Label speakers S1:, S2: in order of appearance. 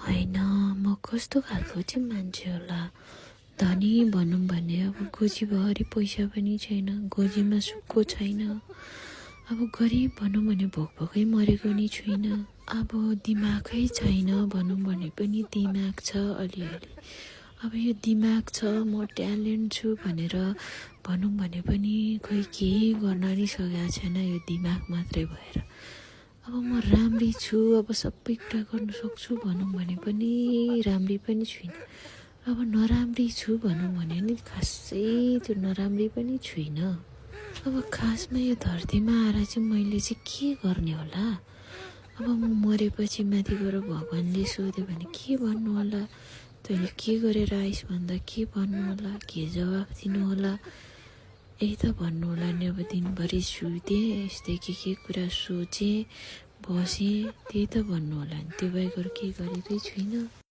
S1: होइन, म कस्तो खालको चाहिँ मान्छे होला। धनी भनौँ भने अब गोजीभरि पैसा पनि छैन, गोजीमा सुक्को छैन। अब गरिब भनौँ भने भोकै मरेको नि छुइनँ। अब दिमागै छैन भनौँ भने पनि दिमाग छ अलिअलि। अब यो दिमाग छ, म ट्यालेन्ट छु भनेर भनौँ भने पनि खोइ केही गर्न नि सकेको छैन यो दिमाग मात्रै भएर। अब म राम्री छु, अब सबै कुरा गर्न सक्छु भनौँ भने पनि राम्री पनि छुइनँ। अब नराम्री छु भनौँ भने नि खासै त्यो नराम्री पनि छुइनँ। अब खासमा यो धरतीमा आएर चाहिँ मैले चाहिँ के गर्ने होला। अब म मरेपछि माथि गएर भगवान्ले सोध्यो भने के भन्नु होला, तैँले के गरेर आइस भन्दा के भन्नु होला, के जवाफ दिनु होला। यही त भन्नु होला नि। अब दिनभरि सुतेँ, यस्तै के कुरा सोचेँ बसेँ, त्यही त भन्नु होला नि। त्यो बाहेक अरू केही गरेकै छुइनँ।